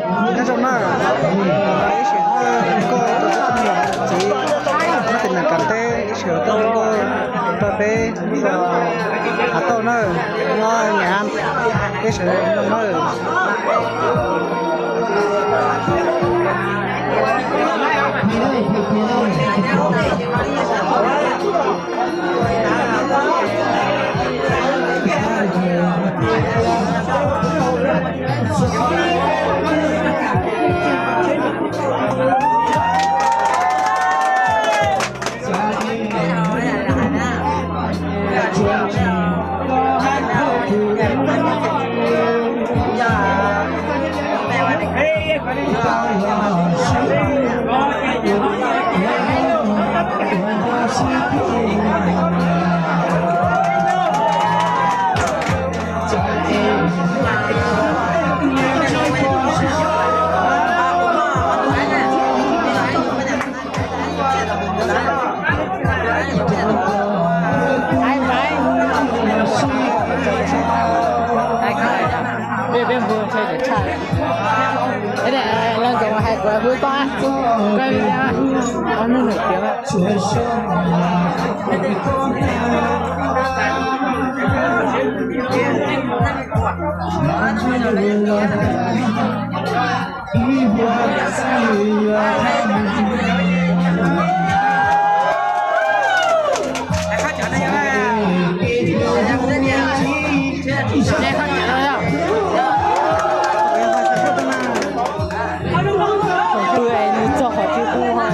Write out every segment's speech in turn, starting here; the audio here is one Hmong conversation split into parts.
Nyob zoo na, ib sim koj rau cov phooj ywg txiv nyob tim neem Kav Teb, ib sim koj rau peb hav tauj na, nyob Nyab, ib sim zoo na. Leej twg hais kuv hu toj, koj ib hnub nws tiav. Thaum twg es nws txog qhov twg kuj ho.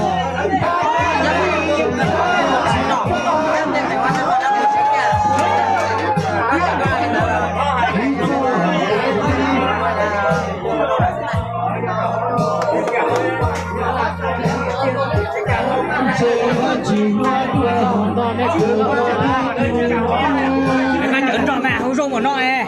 Cov nrog mas hu zoo npaum no es.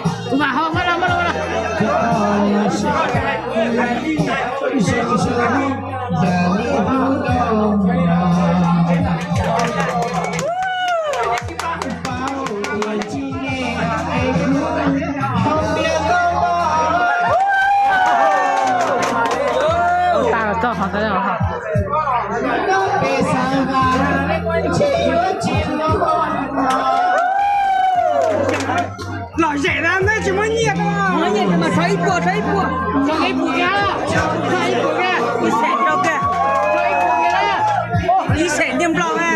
Lom zem na, neb tsis muab nyiaj rau. Muab nyiaj rau mas tso ib puas, tso ib puas. Tso ib puas kiag, tso ib puas kiag. Ib xees rau kiag. Tso ib puas kiag na. Ib xees ntiag nplog na.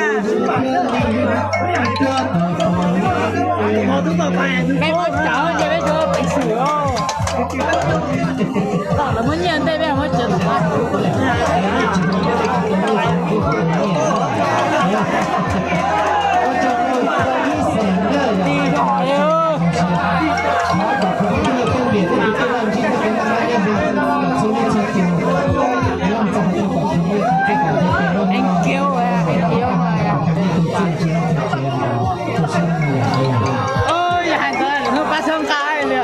Peb muab cawv ces peb cov peev xwm os. Tom lawv muab nyiaj ntej peb muab cawv tom qab. Yog hais ntawd lwm hnub pab txhawb nqa li.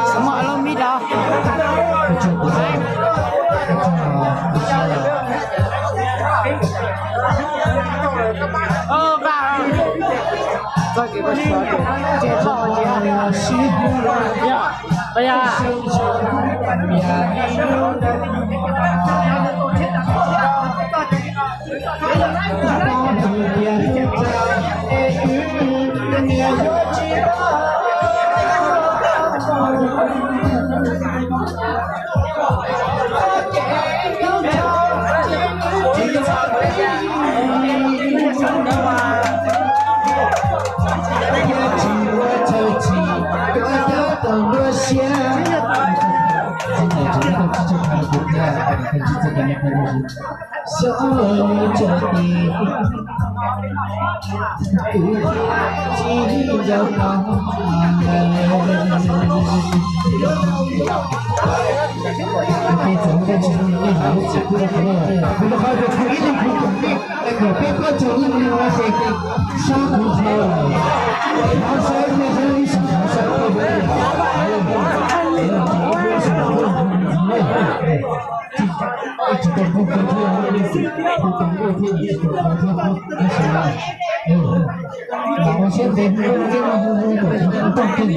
Xav muaj lub mib rau. Txoj kev koj suav ces tsis txhob ua ntxiv. Yog, yog. Kuv rau qhov tias kuv ib leeg kuv tseem peb, es kom peb koj tsaug ib leeg no ces sab kuv qhov, qhov saib nej saib ib sim qhov saib peb, tsis tau pub koj thiab, pub tau nkauj thiab, tsis tau koj thiab, tab sis mas ua siab ntev, toj keg